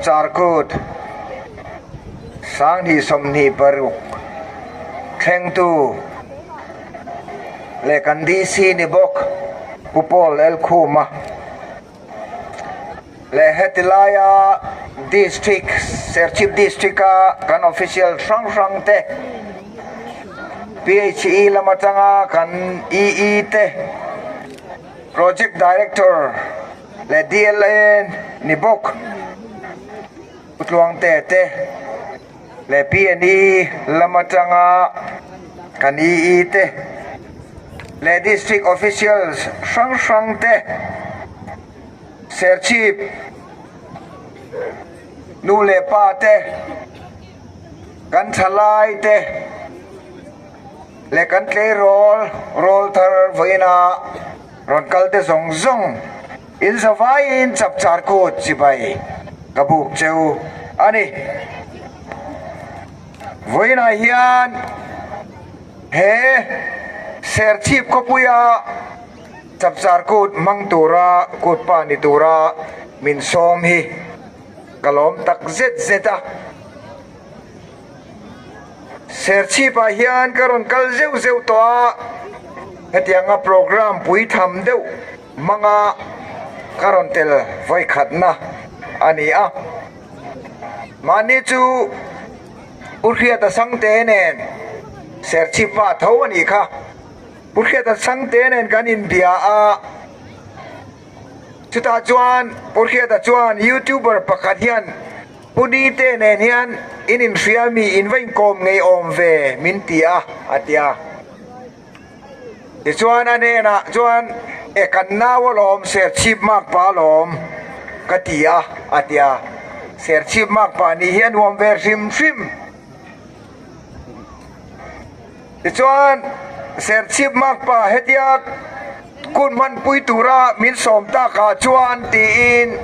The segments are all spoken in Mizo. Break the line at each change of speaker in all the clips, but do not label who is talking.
Chapchar Kut 2026 thlengtu leh kan DC ni bawk Pu Paul Elkhuma leh heti laia District Serchhip District a kan official hrang hrang te PHE lam atanga kan EE te Project Director leh DLA ni bawk Pu Tluangte te leh PNE lam atanga kan EE te leh District Officials hrang hrang te Serchhip nu leh pa te kan thalai te leh kan tleirawl rawl thar vawiina rawn kal te zawng zawng in zavaiin chapchar kut chibai ka buk cheu a ni. Vawiinah hian he Serchhip khawpuia chapchar kut hmang tura kut pa ni tura min sawm hi ka lawm tak zet zet a. Serchhip-ah hian ka rawn kal zeuh zeuh tawh a, hetianga programme pui tham deuh hmanga ka rawn tel vawikhatna a ni a. Mahni chu Pu Hriata Sangte nen Serchhip-ah tho a nih kha. Pu Hriata Sangte nen kan inbia a, chutah chuan Pu Hriata chuan YouTuber pakhat hian Pu Nite nen hian in inhria mi in va inkawm ngei awm ve min ti a, a ti a. Tichuan a hnenah chuan e kan nau alawm Serchhip makpa alawm ka ti a, a ti a. Serchhip makpa nih hi a nuam ve hrim hrim. Tichuan Serchhip makpa hetia Kut hmanpui tura min sawm takah chuan tiin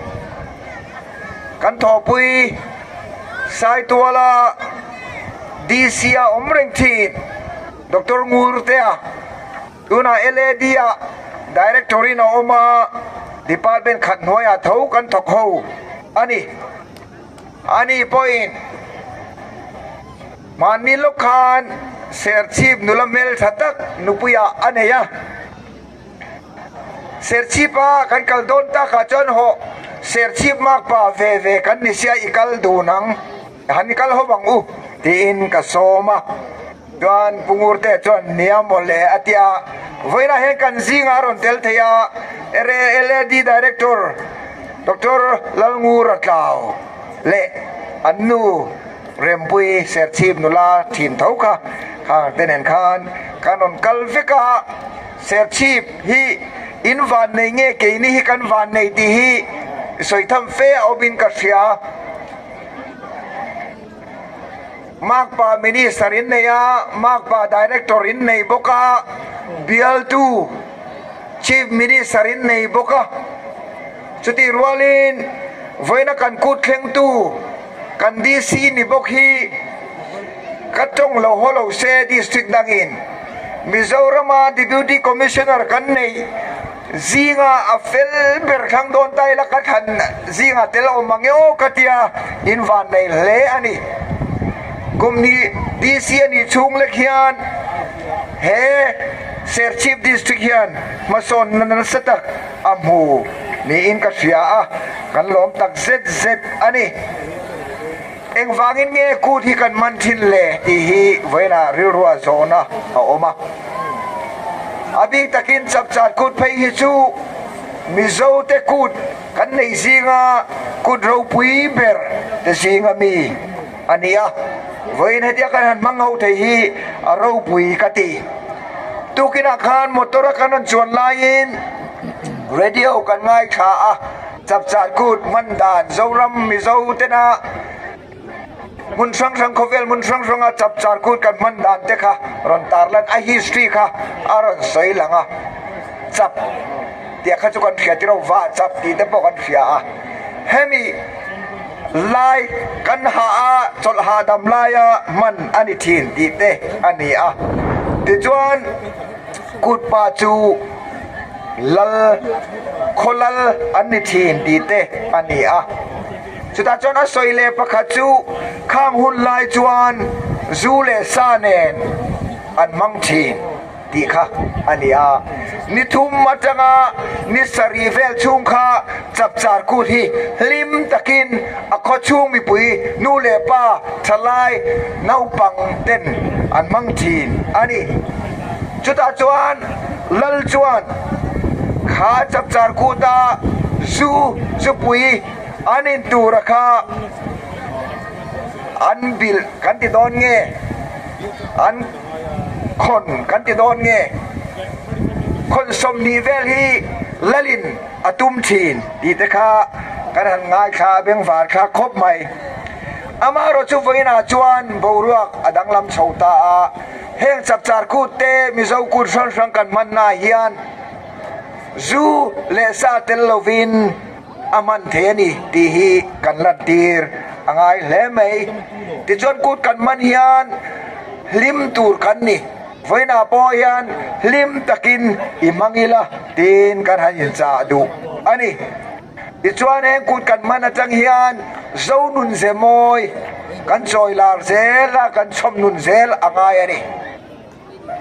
kan thawhpui Saituala DC a awm reng thin Doctor Ngurtea tunah LAD ah Director in a awm a, Department khat hnuaiah tho kan thawk ho a ni. Ani pawhin mahni lawk khan Serchhip nula hmeltha tak nupuiah a nei a. Serchhipa kan kal dawn takah chuan hawh Serchhip makpa ve ve kan ni sia i kal dun ang, han i kal ho ang u tiin ka sawm a. Chuan Pu Ngurte chuan nia mawle a ti a, vawiinah hian kan zingah a rawn tel thei a, LAD Director Doctor Lalngura Tlau leh an nu Rempui Serchhip nula thin tho kha khang te nen khan kan rawn kal vek a, Serchhip hi in vannei nge keini hi kan vannei tih hi sawi tham fe a awmin ka hria. Makpa Minister in nei a, Makpa Director in nei bawk a, Bialtu Chief Minister in nei bawk a. Chutih rualin vawiina kan kut thlengtu kan DC ni bawk hi ka tawng lo haw lo se District dangin Mizorama Deputy Commissioner kan neih Zinga a fel ber thlang dawn ta ila ka thlan zinga tel a awm ang e aw ka tia in van nei hle a ni. Kum ni DC a nih chhung lek hian he Serchhip District hian hmasawnna nasa tak a hmu niin ka hria a, kan lawm tak zet zet a ni. Engvangin nge kut hi kan man thin le tih hi vawiinah rilrua zawhna a awm a. A bik takin chapchar kut phei hi chu Mizote kut kan neih zinga kut ropui ber te zinga mi a ni a. Vawiin hetia kan han hmang ho thei hi a ropui ka ti. Tukinah khan motor a kan rawn chuan laiin radio kan ngaithla a. Chapchar kut hman dan Zoram Mizo tena hmun hrang hrang khawvel hmun hrang hranga chapchar kut kan hman dan te kha rawn tarlan a history kha a rawn sawi lang a, chap tih kha chu kan hria tiro vah chap tih te pawh kan hria a, hemi lai kan hah a chawlh hahdam laia hman a ni thin tih te a ni a, tichuan kut pa chu. Lal, khaw lal an ni thin tih te a ni a. Chutah chuan a sawi leh pakhat chu khang hun lai chuan zu leh sa nen an hmang thin tih kha a ni a. Ni thum atanga ni sarih vel chhung kha chapchar kut hi hlim takin a khaw chhung mipui nu leh pa thalai naupang ten an hmang thin a ni. Chutah chuan Lal chuan kha chapchar kuta zu chupui an in tura kha an bilh kan ti dawn nge an khawn kan ti dawn nge khawn 20 vel hi Lalin a tum thin tih te kha kan han ngaithla a bengvar thlak khawp mai. Amaherawh chu vawiinah chuan boruak a danglam chho ta a. Heng chapchar kut te Mizo kut hrang hrang kan hmanna ah hian zu leh sa tel lovin a hman thei a ni tih hi kan lantir a ngai hle mai. Tichuan kut kan hman hian hlim tur kan ni. Vawiinah pawh hian hlim takin i hmang ila tiin kan han inchah duh a ni. Tichuan heng kut kan hman atang hian Zo nun ze mawi kan chawi lar zel a, kan chhawm nun zel a ngai a ni.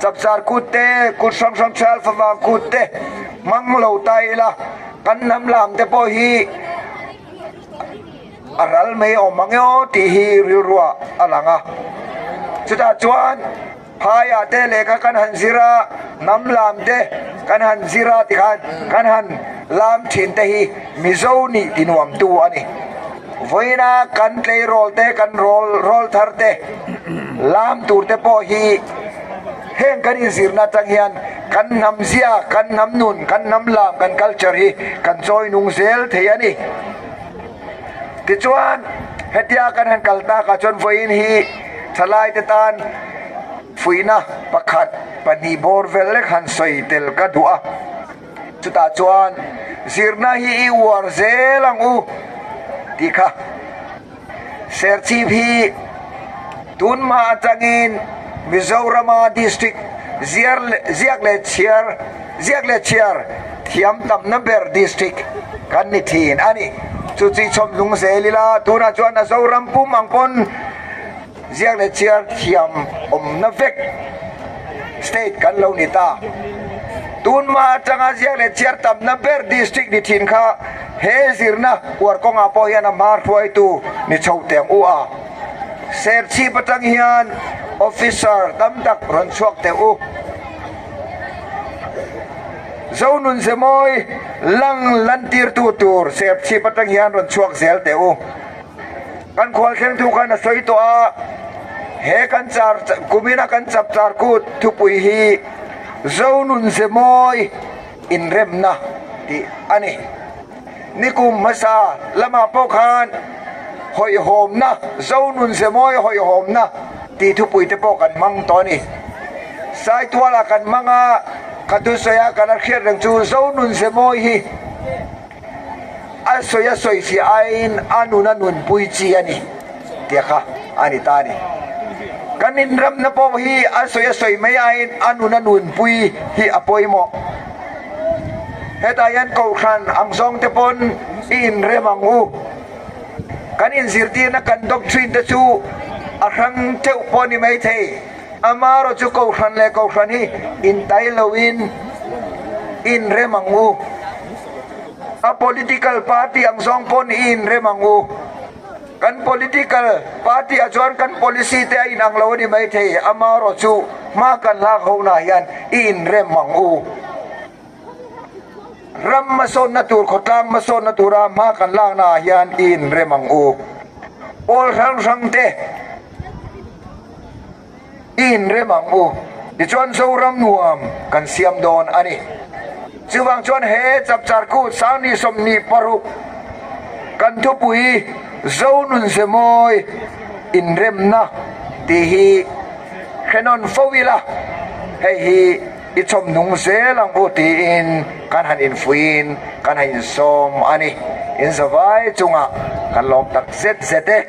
Chapchar kut te, kut hrang hrang thial favang kut te hmang lo ta ila kan hnam lam te pawh hi a ral mai awm ang e aw tih hi rilruah a lang a. Chutah chuan. Phaiah te lehkha kan han zir a, hnam lam te kan han zir a tikhan kan han lam thin te hi Mizo nih ti nuamtu a ni. Vawiina kan tleirawl te, kan rawl rawl thar te lam tur te pawh hi heng kan inzirna atang hian kan hnam zia, kan hnam nun, kan hnam lam, kan culture hi kan chawi nung zel thei a ni. Tichuan, hetia kan han kal takah chuan vawiin hi thalaite tan fuihna pakhat pahnih bawr vel lek han sawi tel ka duh a. Chutah chuan zirna hi i uar zel ang u tih kha Serchhip hi tunhma atangin Mizorama district ziar ziak leh chhiar ziak leh chhiar thiam tamna ber district kan ni thin a ni. Chu chi chhawm hnung zel ila tunah chuan a Zoram pum ang pawn ziak leh chhiar thiam awmna vek state kan lo ni ta. Tunhma atanga ziak leh chhiar tamna ber district ni thin kha he zirna uar kawngah pawh hian a hma hruaitu ni chho teng u a. Serchhip atang hian officer tam tak rawn chhuak teh u. Zonun Zemawi lang lantirtu tur Serchhip atang hian rawn chhuak zel teh u. Kan khual thlengtu khan a sawi tawh a, he kan char kumina kan chapchar kut thupui hi Zonun Zemawi inremna tih a ni. Nikum hmasa lamah pawh khan hawihhawmna, Zonun Zemawi hawihhawmna tih thupui te pawh kan hmang tawh a ni. Saitualah kan hmang a, ka thusawi a kan a hriat reng chu Zonun Zemawi hi a sawi a sawi fiah aiin a nun a nunpui chi a ni tih kha a ni ta a ni. Kan inramna pawh hi a sawi a sawi mai aiin a nun a nunpui hi a pawimawh. Hetah hian Kohhran ang zawng te pawn i inrem ang u. Kan inzirtirna kan doctrine te chu a hrang theuh pawh a ni maithei. Amaherawh chu Kohhran leh Kohhran hi intai loin i inrem ang u. A political party ang zawng pawn i inrem ang u. Kan political party ah chuan kan policy te a inang lo a ni maithei. Amaherawh chu hma kan hlak ho nah hian i inrem ang u. Ram hmasawnna tur, khawtlang hmasawnna tura hma kan lakna ah hian i inrem ang u. Pawl hrang hrang te. I inrem ang u, tichuan Zoram nuam kan siam dawn a ni. Chuvang chuan he chapchar kut Sangni 26 kan thupui Zonun Zemawi inremna tih hi hrenawn fo ila, hei hi i chhawm nung zel ang u tiin kan han infuiin kan han insawm a ni. Inzavai chungah kan lawm tak zet zet e.